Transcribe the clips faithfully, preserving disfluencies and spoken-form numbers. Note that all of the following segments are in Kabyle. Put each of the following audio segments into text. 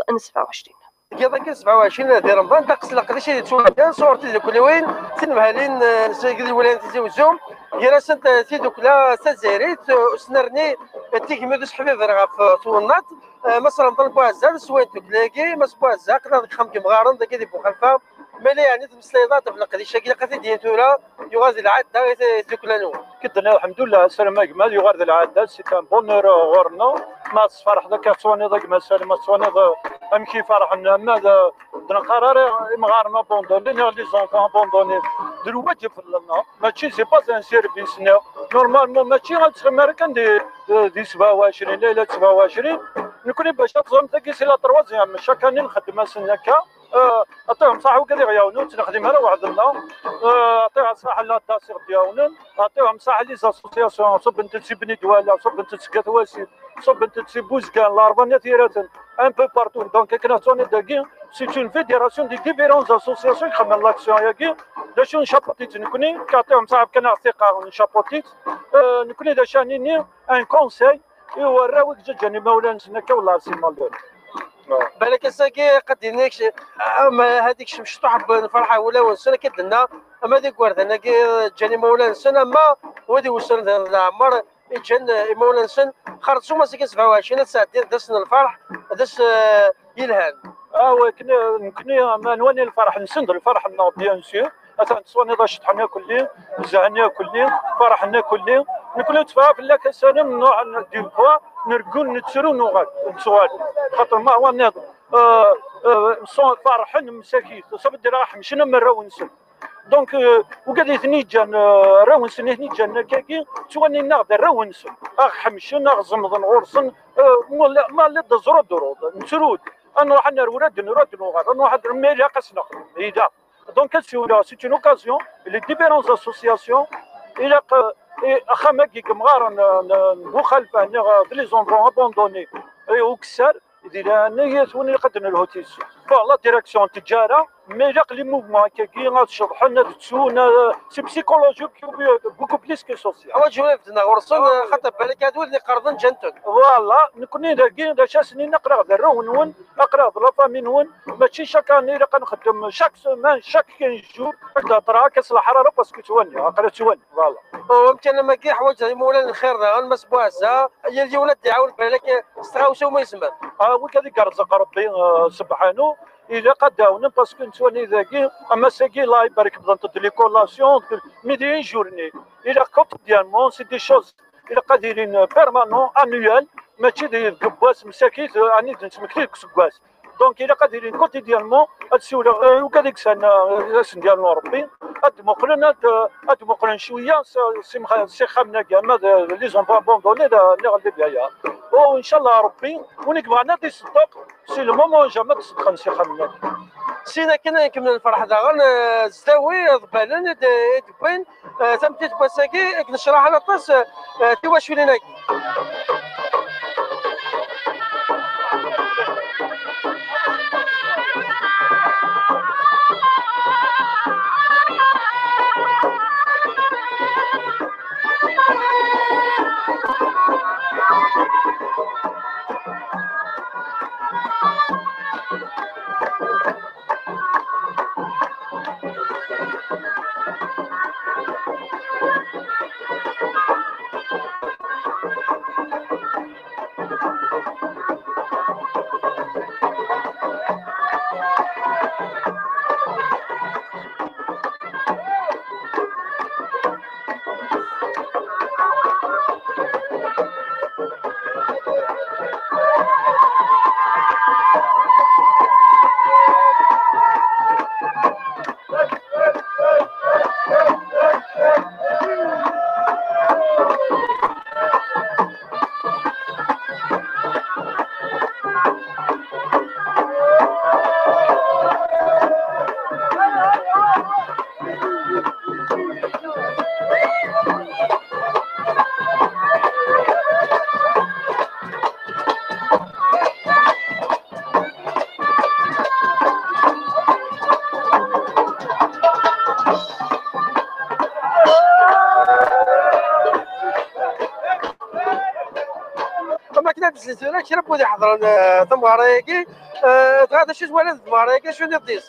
n sebɛa u ɛecrin. Deg yiḍ-agi n sebɛa u ɛecrin di Remḍan, ddeqs n leqdic i d-yettwabeddlen sɣur tiddukkliwin tinemhalin, eh, seg lwilaya n Tizi Uzzu, gar-asent, eh, tidukkla tazzayrit, eh, usnerni, eh, tigmi d useḥbiber ɣef, eh, twennaḍt, eh, Mass Remḍan Buɛzza, s wayen tukkla-agi, Mass Buɛzza, aql-aɣ deg uxxam n yemɣaren, dagi di Buxalfa, ma yella yeɛni temmeslayeḍ ɣef leqdic-agi, ilaq ad t-id-yini tura, yuɣal d lɛadda i t-, i tdukkla-nwen. Kidden, lḥemdullah, assalam a gma, yuɣal d lɛadda, c'est un bonheur, euh, ɣur-neɣ. Ma tesferḥeḍ akka tettwaniḍ a gma Salim, ma tettwaniḍ, euh, amek i ferḥen, ama d, d neqqar ara imɣaren abandonnés, neɣ les enfants abandonnés. D lwaǧeb fell-aneɣ, mačči c'est pas un service, neɣ normalement mačči ad tettɣim ara kan di, di, di sebɛa u ɛecrin, layla sebɛa u ɛecrin. Nekni bac ad teẓrem tagi c'est la troisième, chaque année nxeddem-asen akka. Euh, aṭṭiɛum ṣaḥ wigad i ɣ-iɛawnen, ur ttnexdim ara weḥd-nneɣ. Euh, aṭṭiɛum ṣaḥ ladda s i ɣ-d-iɛawnen, aṭṭiɛum ṣaḥ les associations, ṣubbent-d si Bni Dwala, ṣubbent-d seg At Wasif, ṣubbent-d si Buzgan, Larebɛa n At Yiraten, un peu partout. Donc akken ad twaniḍ dagi, c'est une fédération des différentes associations i ixedmen l'action-agi. D acu ncapuṭ-itt nekni, aṭṭiɛum ṣaḥ fkan-aɣ ssiqa, ncapuṭ-itt. Euh, nekni d acu ad nini, un conseil i warraw i yeǧǧaǧǧan imawlan-nsen akka, wellah si malden. Balak ass-agi qad d-yini kec-, am, hadi kecm cṭuḥ n lferḥ i wulawen-nsen, akka d-tenna, ama d igerdan-agi ǧǧan imawlan-nsen, ama wid iwessren d leɛmer i ǧǧan imawlan-nsen. Xerṣum ass-agi sebɛa u ɛecrin ad sɛeddin d ass n lferḥ, d ass, eh, yelhan. Ah, wakken, nekni ma nwani lferḥ-nsen d lferḥ-nneɣ, bien sûr. Atan tettwaniḍ ceṭṭḥen akkelli, zhan akkelli, ferḥen akkelli. Nekni netteffeɣ fell-ak a Salim, nruḥ n-, des fois, nergel, nettru, nuɣal, nettuɣal. Xaṭer ma wa nniḍen, euh, euh, ferḥen msakit, ça veut dire ḥemcen am warraw-nsen. Donc, euh, ugad i ten-iǧǧan, euh, arraw-nsen i ten-iǧǧan akkagi, ttwanin-aɣ d arraw-nsen. Aɣ-ḥemcen, aɣ-zemḍen ɣur-sen, euh, ma la, ma la d-teẓruḍ, nettru-d. Ad nruḥ ad nerwel, ad d-nerwel, ad d-nuɣal. Ad nruḥ ad, ma ilaq ad s-nexdem, ilaq. Donc, ad siwleɣ, c'est une occasion, les différentes associations, ilaq, euh, i axxam-agi n yemɣaren n, n, n Buxalfa, neɣ, euh, d les enfants abandonnés, i ukessar, di leɛnaya-twen ilaq ad d-nelhu yes-sen. Bon, la direction teǧǧa ara, mais ilaq les mouvements akkagi ad ceḍḥen, ad ttun, euh, c'est psychologique, beaucoup plus que social. Ḥwaǧen ad bedden ɣur-sen, ah, xaṭer balak ad wid iqerben ǧǧan-ten. Voilà, nekni dagi, d acu asen-nini, aql-aɣ d arraw-nwen, aql-aɣ d la famille-nwen, mačči chaque année ilaq ad nxeddem, chaque semaine, chaque quinze jours, ad d-heḍreɣ akka s leḥrara parce que ttwani, aql-aɣ ttwani, voilà. Amkan am wagi ḥwaǧen imawlan n lxir daɣen, Mass Buɛezza, yal yiwen ad d-iɛawen balak s tɣawsa umi yezmer. Ah, wid ad igerẓeq Rebbi, ah, sebḥanu, ilaq ad d-ɛawnen parce que nettwani dagi, am ass-agi, Allah ibarek, bdant-d les collations, midi une journée. Ilaq quotidiennement, c'est des choses ilaq ad ilin permanent, annuel, mačči di, deg wass msakit, ɛni d nettmekti deg useggas. Donc ilaq ad ilin quotidiennement, ad siwleɣ, euh, i wigad i yesɛan, euh, ad sen-d-yernu Rebbi, ad d-muqlen, ad, ad d-muqlen cwiya s, s imxa-, s ixxamen-agi, ama d, d les enfants abandonnés, d, neɣ d les vieillards. U ncallah Rebbi, win i yebɣan ad iṣeddeq, c'est le moment jamais ad d-ṣeddqen s ixxamen-agi. Sin akken ad nkemmel lferḥ daɣen, euh, zdawi iḍebbalen i d-, i d-wwin, eh, tameddit n wass-agi i yennecraḥen aṭas, eh, tiwaculin-agi. Am akken ad d-slen tura kra n wid iḥeḍren, eh, tameɣra-agi, Dɣa d acu twalaḍ deg tmeɣra-agi, acu n iḍ-is?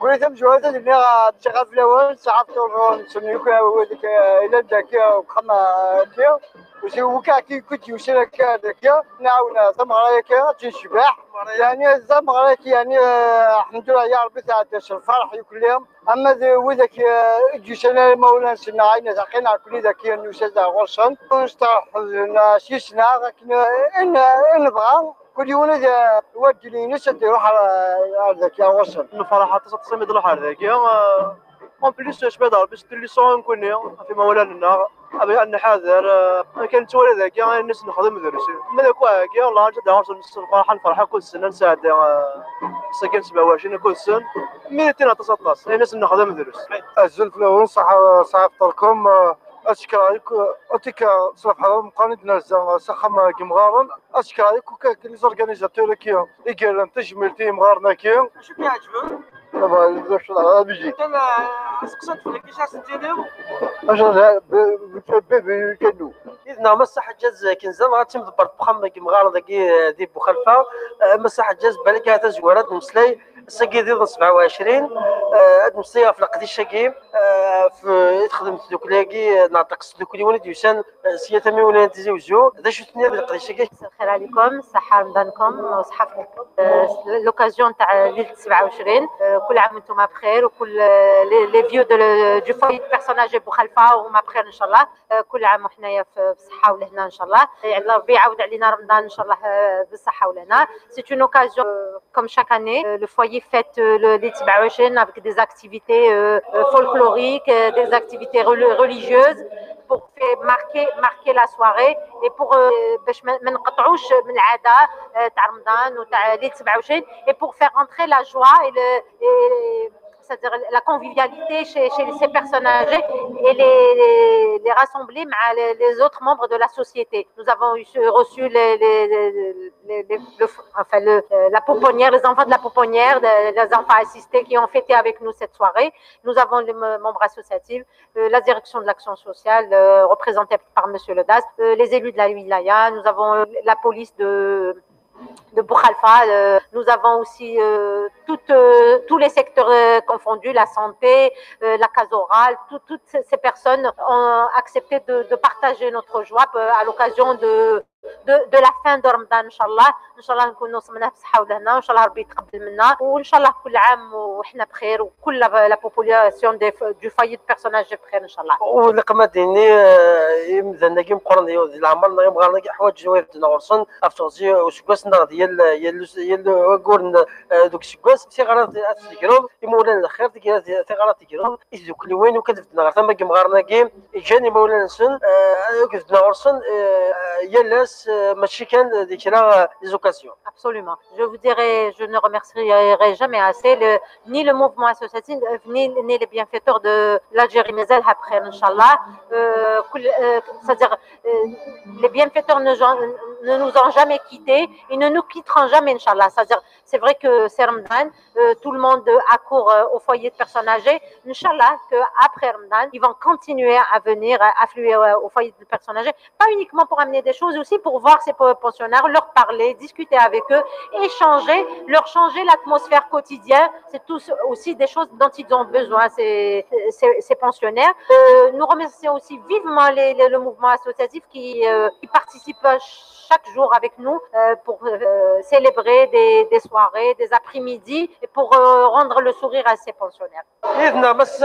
Win tamezwarut ad iniɣ, d ɣef lawan saɛa tuẓur nsen yakk, wadek, ila daki uxxam, daki usi wukaki kut yusin akka daki, nɛawen tameɣra-yaki ad tt-ncebbeḥ. Yani tameɣra-yaki, yani, ḥemdullah ya Rebbi, tɛedda s lferḥ yukelli. Ama d widak i d-yusan ar imawlan-nsen neɣ ayen taqin neɣ kuli daki nusa-d ɣur-sen, nesteṛḥeb s yis-neɣ akken i nebɣa. Kul yiwen ad waddil-ines ad iruḥ ar, ar daki ɣur-sen. Nefreḥ aṭas, aṭas imi d-nruḥ ar daki. En plus, cebba-d Rebbi s tulliṣon nekkni ɣef imawlan-nneɣ. Ad nḥader, eh, akken nettwali dagi, ayen i s-nexdem drus. Ma d akk-agi, Allah ad d-ɣur-sen s lferḥ, ad nefreḥ akked-sen, ad nesɛeddi, eh, ṣṣagin sebɛa u ɛecrin akked-sen. Mérité-n aṭas, aṭas, ayen i s-nexdem drus. Azul fell-awen, ṣaḥa, ṣaḥa fṭerkum, eh, ad sekreɣ yakk, eh, atik, eh, s lferḥ meqqren i d-nerza, eh, s axxam, eh, n yimɣaren. Ad sekreɣ yakk, eh, les organisateurs-agi i yerran tajmilt i yimɣaren-agi. Acu k-iɛeǧben? Baba, d acu la musique? Kan, eh, seqsant fell-ak, acu ara sen-tiniḍ? Acu la, b-, b-, b-, b-, kanu. Yid-neɣ Massa Ḥeǧǧaz Kenza, dɣa d timḍebbert n uxxam n yimɣaren dagi, eh, di Buxalfa. Eh, Massa Ḥeǧǧaz, balak ahat tazwara ad nemmeslay, ass-agi d iḍ n sebɛa u ɛecrin, eh, ad nemmeslay ɣef leqdic-agi, eh, f-, i texdem tdukli-agi, eh, neɣ ddeqs n tdukliwin i d-yusan, eh, s yat imiwlan n Tizi Wezzu. D acu tenniḍ leqdic-agi? مساء الخير عليكم، صحة رمضانكم وصحة فطوركم. آه، l'occasion تاع ليلة سبعة وعشرين. آه، كل عام وانتم بخير، وكل، آه، les, les vieux de, du foyer de personnes âgées بوخلفة وهما بخير إن شاء الله. آه، كل عام وحنايا في، في الصحة والهنا إن شاء الله. يعلى ربي يعاود علينا رمضان إن شاء الله، آه، بالصحة والهنا. C'est une occasion, euh, comme chaque année. Euh, le foyer fête, euh, le, les سبعة وعشرين avec des activités, euh, euh, folkloriques, euh, des activités reli-, religieuses pour faire marquer, marquer la soirée et pour, euh, باش ما، ما نقطعوش من العادة، آه، تاع رمضان وتاع ليلة سبعة وعشرين، et pour faire entrer la joie et le, et, c'est-à-dire la convivialité chez, chez ces personnes âgées et les, les, les rassembler مع les, les autres membres de la société. Nous avons eu, reçu les, les, les, les, les, le, enfin, le, euh, la pouponnière, les enfants de la pouponnière, de, les enfants assistés qui ont fêté avec nous cette soirée. Nous avons les me-, membres associatifs, euh, la direction de l'action sociale, euh, représentée par Monsieur Ledas, euh, les élus de la wilaya, nous avons, euh, la police de, de Boukhalfa, euh, nous avons aussi, euh, toutes, euh, tous les secteurs, euh, confondus, la santé, euh, la case orale, tout, toutes ces, ces personnes ont accepté de, de partager notre joie, euh, à l'occasion de, de, de la fin de Ramadan, إن شاء الله. إن شاء الله نكونوا صمناه بصحة ولهنا، وإن شاء الله ربي يتقبل منا، وإن شاء الله كل عام وإحنا بخير، وكل la, la population des, du foyer de personnes âgées بخير إن شاء الله. Ur ilaq ma d-nini, eh, imdanen-agi meqqren di, di leɛmer-nneɣ, imɣaren-agi ḥwaǧen ad bedden ɣur-sen ɣef teɣzi n useggas neɣ d yal, yal, yal waggur n, eh, deg useggas. Tiɣra ad tegreḍ, imawlan n lxir, tiɣra ad tegreḍ, i tdukliwin, ukan bedden ɣer tama n yimɣaren-agi, ǧǧan imawlan-nsen, eh, ad bedden ɣur-sen, eh, yal ass, eh, mačči kan di kra, eh, des occasions. Absolument. Je vous dirai, je ne remercierai jamais assez le, ni le mouvement associatif, euh, ni, ni les bienfaiteurs de l'Algérie. مازالها بخير إن شاء الله. Euh, كل, euh, c'est-à-dire, euh, les bienfaiteurs ne, ne nous ont jamais quittés, ils ne nous quitteront jamais إن شاء الله. C'est-à-dire, c'est vrai que c'est Ramadan, euh, tout le monde accourt, euh, au foyer de personnes âgées. إن شاء الله que après Ramadan, ils vont continuer à venir, euh, affluer, euh, au foyer de personnes âgées. Pas uniquement pour amener des choses, aussi pour voir ces po-, pensionnaires, leur parler, discuter avec eux, échanger, leur changer l'atmosphère quotidienne. C'est tout ce, aussi des choses dont ils ont besoin, ces, ces, ces pensionnaires. Euh, nous remercions aussi vivement les, les, le mouvement associatif qui, euh, qui participe chaque jour avec nous, euh, pour, euh, célébrer des, des soirées, des après-midi, et pour, euh, rendre le sourire à ces pensionnaires. Yid-neɣ Mass,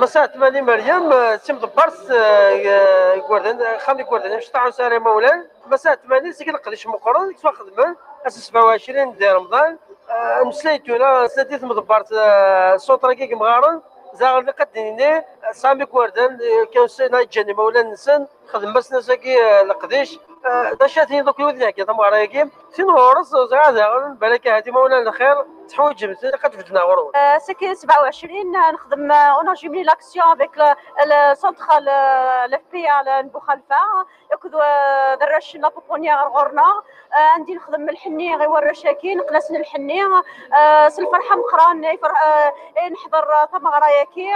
Mass Ɛetmani Meryem, eh, d timḍebbert, eh, n yigerdan, axxam n yigerdan imecṭaḥen s ara imawlan. Mass Ɛetmani, seg leqdic meqqren i yettwaxedmen ass n sebɛa u ɛecrin di Remḍan. Eh, nmeslay tura, nmeslay d timḍebbert, eh, centre-agi n yimɣaren, daɣen ilaq ad d-nini, eh, tesɛam igerdan, eh, kan s-, neɣ ǧǧan imawlan-nsen, xedmen-asen ass-agi, eh, leqdic. Eh, d acu ara tiniḍ akk i wid d-iheggan tameɣra-agi? Tin ɣur-s, ẓriɣ daɣen, balak ahat imawlan n lxir, teḥwaǧem-ten, ilaq ad bedden ɣur-wen. Euh, c'est que سبعة وعشرين, euh, نخدم, euh, on a jumelé l'action avec le, le centre, le, le F P A, le, n Buxalfa, akked, euh, d arrac n la pouponnière ɣer ɣur-neɣ. Euh, andi nexdem lḥenni i warrac-agi, neqqen-asen lḥenni. Euh, s lferḥ ameqqran i fer-, euh, i neḥḍer, euh, tameɣra-agi,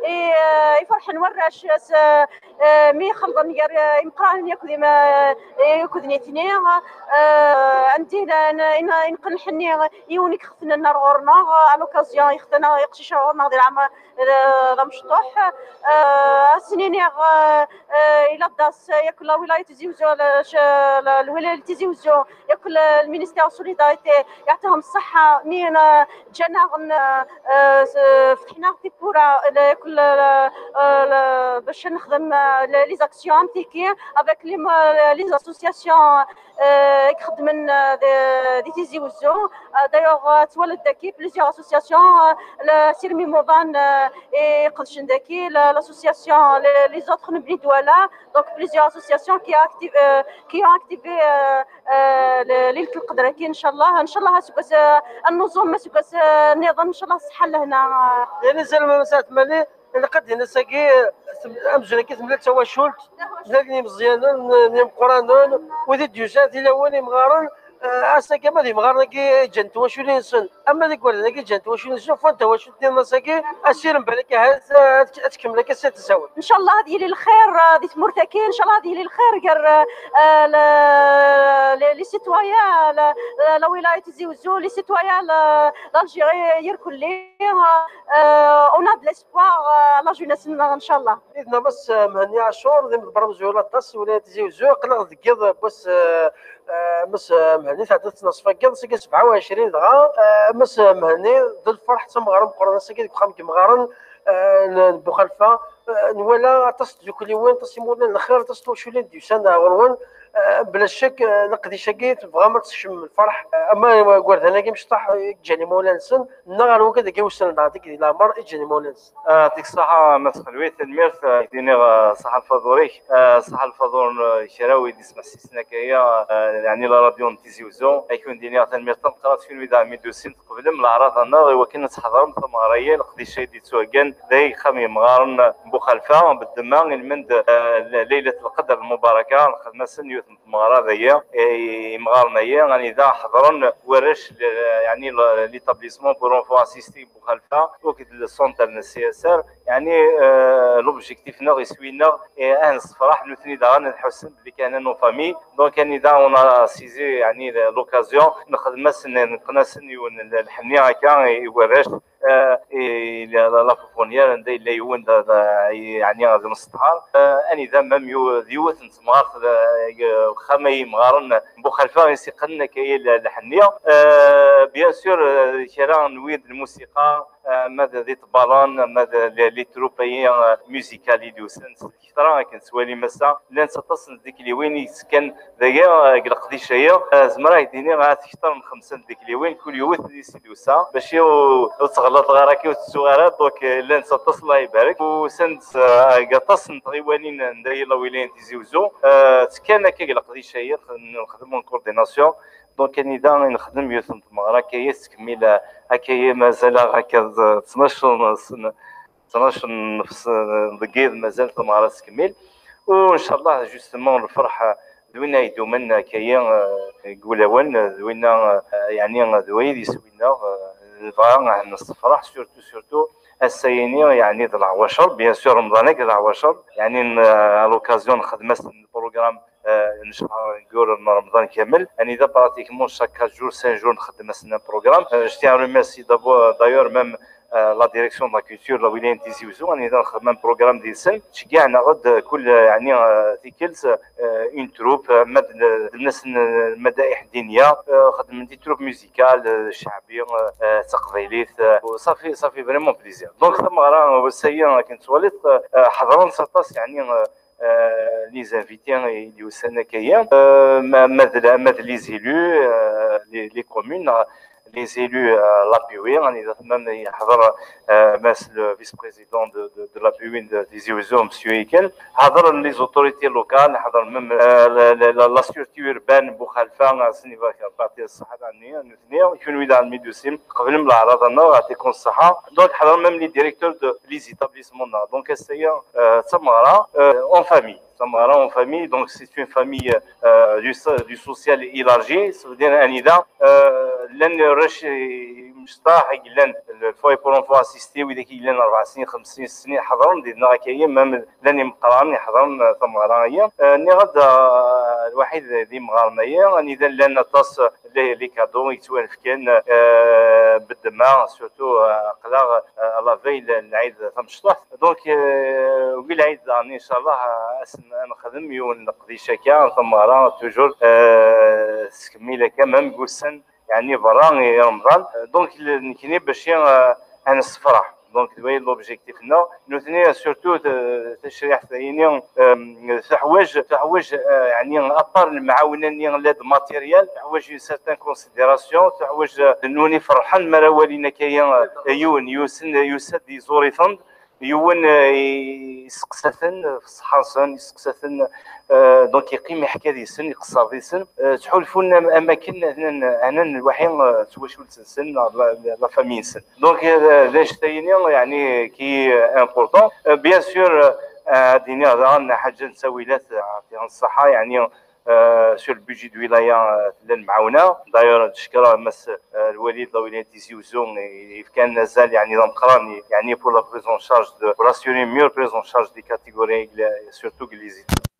i, euh, i ferḥen warrac s, euh, mi xelḍen gar, euh, imeqqranen akked im-, euh, akked nitni. Euh, Andi neqqen lḥenni i win i ixetnen ar ɣur-neɣ, à l'occasion ixetnen iqcic ar ɣur-neɣ di leɛmer d amecṭuḥ. Ad sen-iniɣ i ladas yakk lawilaya Tizi Uzzu, lwilaya n Tizi Uzzu yakk lministère solidarité, yeɛṭihom ṣṣeḥḥa mi ǧǧan-aɣ fetḥen-aɣ tiwwura yakk bac nexdem les actions am tigi avec les associations i ixeddmen di Tizi Uzzu. D'ailleurs twalaḍ daki plusieurs associations, asirem imuḍan i iqedcen daki, l'association les autres n Bni Dwala, donc plusieurs associations qui ont activé qui ont activé lillet lqedr-agi, ncallah ncallah aseggas annuẓum aseggas nniḍen ncallah ṣṣeḥḥa lehna. Llan izerman n Saɛid Mali. Ilaq ad d-nini ass-agi amzun-agi temlal tawacult, llan imeẓyanen n yimeqqranen, wid i d-yusan d ilawen imɣaren. Ass-agi ama d imɣaren-agi i ǧǧan twaculin-nsen ama d igerdan-agi i ǧǧan twaculin-nsen, ufan tawacult-nniḍen ass-agi. Asirem balak ahat ad tkemmel akka s tasawit. Ncallah ad yili lxir di tmurt-agi, ncallah ad yili lxir gar les citoyens la wilaya Tizi Uzzu, les citoyens l'Algérie irkelli. On a de l'espoir à la jeunesse-nneɣ ncallah. Idna Mass Mhenni Ɛacur d imḍebber amezwaru n ladas i wilaya Tizi Uzzu. Aql-aɣ deg yiḍ n wass Mass Mhenni tɛedda tnaṣfa n yiḍ seg sebɛa u ɛecrin dɣa. Mass Mhenni, d lferḥ d tameɣra meqqren ass-agi deg uxxam n yimɣaren n Buxalfa. Nwala aṭas n tdukliwin, aṭas n imawlan n lxir, aṭas n twaculin d-yusan ɣur-wen. Bla ccek leqdic-agi tebɣam ad tekcem lferḥ, ama igerdan-agi imecṭaḥ i ǧǧan imawlan-nsen, neɣ ar wigad-agi wessnen dɣa deg di leɛmer i ǧǧan imawlan-nsen. Yɛṭik ṣṣeḥḥa ma txelwit, tanemmirt. Ad k-d-iniɣ ṣṣeḥḥa lfaḍur-ik, ṣṣeḥḥa lfaḍur n kra wid ismeḥsisen akka-ya, yeɛni la radio n Tizi Uzzu. Ad ken-d-iniɣ tanemmirt tameqqrant kunwi daɣen mi d-tusim tqeblem leɛraḍ-nneɣ i wakken ad tḥeḍrem tameɣra-ya, leqdic-agi d-yettwaggan deg uxxam yimɣaren n Buxalfa, beddemma ilmend Leylat Lqedr lmubaraka, nxedm-asen yiwet n tmeɣra dagi i yimɣaren-agi, anida ḥeḍren warrac, yeɛni l'établissement pour enfants assistés Buxalfa akked le centre n C S R. Yeɛni l'objectif-nneɣ, iswi-nneɣ, ad nessefraḥ nutni daɣen ad ḥussen belli kan en famille. Donc anida on a saisi yeɛni l'occasion, nxedm-asen, neqqen-asen yiwen n lḥenni akka i warrac, i la pouponnière anda yella yiwen d, yeɛni d amesṭar, anida même d yiwet n temɣart, uxxam ay imɣaren n Buxalfa i s-iqqnen akka lḥenni. Bien sûr kra n wid lmusiqa, ma d iṭebbaren, ma d les troupes-ayi musicales i d-yusan s lketṛa akken tettwalim ass-a, llant aṭas n tdikliwin i yettekkan dagi deg leqdic-ayi. Zemreɣ ad k-d-iniɣ ahat kter n xemsa n tdikliwin, kul yiwet deg-s i d-tusa, bac ur teɣlaḍeɣ ara akka ur tettuɣ ara. Donc llant aṭas, Allah ibarek, usan-d deg aṭas n tɣiwanin anda yella wilaya n Tizi Uzzu, ttekkan akka deg leqdic-ayi, nxeddem en coordination. Donc anida i nexdem yiwet n tmeɣra akka-ya tettkemmil, akka-ya mazal-aɣ akka d tnac n, tnac n nnefs deg yiḍ mazal tmeɣra tettkemmil. U ncallah justement lferḥ d win ay idumen akka-ya deg wulawen, d winna yeɛni d wayed iswi-nneɣ, nebɣa ad nessefreḥ surtout, surtout ass-ayini yeɛni d leɛwacer, bien sûr Remḍan akk d leɛwacer, yeɛni à l'occasion nexdem-asen programme n cchar n yur n Remḍan kamel, anida pratiquement chaque quatre jours, cinq jours nxeddem-asen un programme. Je tiens à remercier d'abord, d'ailleurs même la direction de la culture la wilaya n Tizi Uzzu, anida nxeddem un programme deg-sen, ttceggiɛen-aɣ-d kul yeɛni tikkelt une troupe, ma d, ma d ḥdiniya, xeddmen des troupes musicales, cceɛbi, taqbaylit, ça fait, ça fait vraiment plaisir. Donc tameɣra n wass-ayi akken tettwaliḍ, ḥeḍren-tt aṭas yeɛni les invités i d-yusan akka-ya, ma d les élus, les communes, les élus, l'A P W, anida même yeḥḍer Mass le vice-président de l'A P W de Tizi Uzzu, Monsieur Ikel, ḥeḍren les autorités locales, ḥeḍren même la sûreté urbaine n Buxalfa, asen-ibarek Rebbi, yeɛṭi-yasen ṣṣeḥḥa daɣen nutni, kunwi daɣen mi d-tusim tqeblem leɛraḍ-nneɣ, yeɛṭikum ṣṣeḥḥa. Donc ḥeḍren même les directeurs de les établissements-nneɣ. Donc ass-aya d tameɣra en famille. Tameɣra en famille, donc c'est une famille du social élargi, ça veut dire anida llan warrac Mecṭaḥ i yellan le foyer pour enfants assistés, widak i yellan rebɛ snin, xems snin, sett snin, ḥeḍren dinna akka-yi, même llan imeqqranen iḥeḍren, eh, tameɣra-yi. Eh, nniɣ-d, eh, lwaḥid d imɣaren-ayi, anida llan aṭas les, les cadeaux yettwanefken, eh, beddma, surtout, eh, aql-aɣ, eh, à la veille n lɛid tamecṭuḥt. Donc, eh, wi lɛid daɣen, inchallah, eh, ad nexdem yiwen n leqdic akka, tameɣra, toujours, eh, tettkemmil akka, même deg ussan yeɛni berra i Remḍan. Donc, nekkni bac, eh, ad nessefraḥ. Donc, d wayen l'objectif-nneɣ. Nutni, surtout, eh, tacriḥt-ayini, eh, teḥwaǧ, teḥwaǧ, eh, yeɛni, à part lemɛawna-nni, l'aide matérielle, teḥwaǧ une certaine considération, teḥwaǧ, eh, nutni ferḥen mi ara walin akka, eh, yiwen yusen, yusa-d, iẓur-iten-d, yiwen, eh, yesteqsa-ten ɣef ṣṣeḥḥa-nsen, yesteqsa-ten, eh, donc yeqqim yeḥka deg-sen, iqeṣṣer deg-sen, eh, ttḥulfun am, am akken hnan, hnan lwaḥi, eh, s twacult-nsen, neɣ la, la famille-nsen. Donc, eh, d anect-ayini, yeɛni, qui est important. Eh, bien sûr, eh, ad d-iniɣ daɣen ḥaǧa n ttawilat, eh, ɛṭiɣ ṣṣeḥḥa, yeɛni, eh, sur le budget de wilaya, eh, tella lemɛawna. D'ailleurs, ad d-cekkreɣ Mass, eh, lwali de la wilaya n Tizi Uzzu, eh, yefkan azal, yeɛni, d ameqqran, yeɛni, pour la prise en charge de, pour assurer une meilleure prise en charge des catégories, surtout les étudiants.